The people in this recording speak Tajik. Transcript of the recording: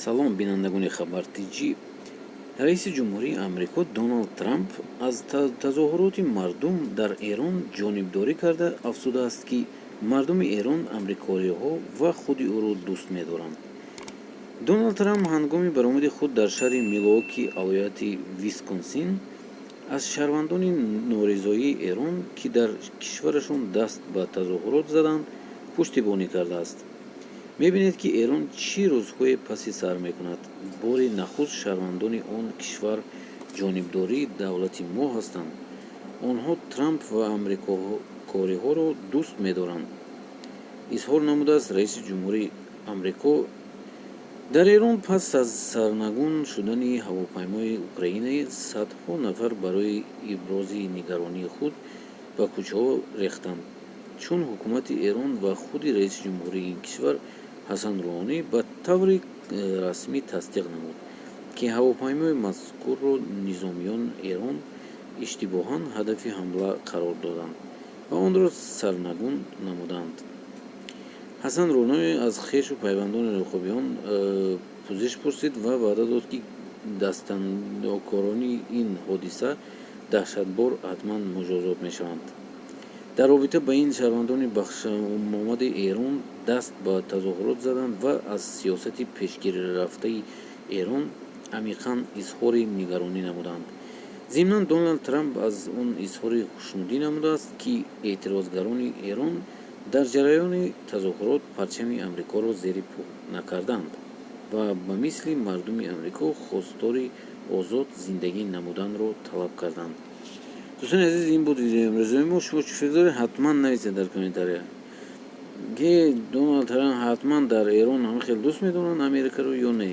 Салом, бинандагони Хабар Тҷ. Раиси ҷумҳурии Амрико Доналд Трамп аз тазоҳуроти мардум дар Эрон ҷонибдорӣ карда, афзудааст, ки мардуми Эрон амрикоиҳо ва худи ӯро дӯст медоранд. Доналд Трамп ҳангоми баромади худ дар шаҳри Милуоки вилояти Висконсин аз шаҳрвандони норизоии Эрон, ки дар кишварашон даст ба тазоҳурот заданд, пуштибонӣ кардааст. Мебинед, ки Эрон чӣ рӯзҳое паси сар мекунад. Бори нахуст шаҳрвандони он кишвар ҷонибдории давлати мо ҳастанд. Онҳо Трамп ва амрикокориҳоро дӯст медоранд, изҳор намудааст раиси ҷумҳури Амрико. Дар Эрон пас аз сарнагун шудани ҳавопаймои Украина садҳо нафар барои ибрози нигаронии худ ба кӯчаҳо рехтанд, чун ҳукумати Эрон ва худи раиси ҷумҳурии ин кишвар Ҳасан Рӯҳонӣ ба таври расмӣ тасдиқ намуд, ки ҳавопаймои мазкурро низомиёни Эрон иштибоҳан ҳадафи ҳамла қарор доданд ва онро сарнагун намуданд. Ҳасан Рӯҳонӣ аз хешу пайвандони руқобиён пузиш пурсид ва ваъда дод, ки дастандаркорони ин ҳодиса даҳшатбор ҳатман муҷозот мешаванд. Дар робита ба ин шаҳрвандони бахшомади Эрон даст ба тазоҳурот заданд ва аз сиёсати пешгирафтаи Эрон амиқан изҳори нигаронӣ намуданд. Зимнан, Доналд Трамп аз он изҳори хушнудӣ намудааст, ки эътирозгарони Эрон дар ҷараёни тазоҳурот парчами Амрикоро зери по накарданд ва ба мисли мардуми Амрико хостори озод зиндагӣ намуданро талаб карданд. Дӯстони азиз, ин буд видеои имрӯзаи мо. Шумо чӣ фикр доред, ҳатман нависед дар комментария, ки Доналд Трамп ҳатман дар Эрон ҳама хел дӯст медоранд Америкаро ё не.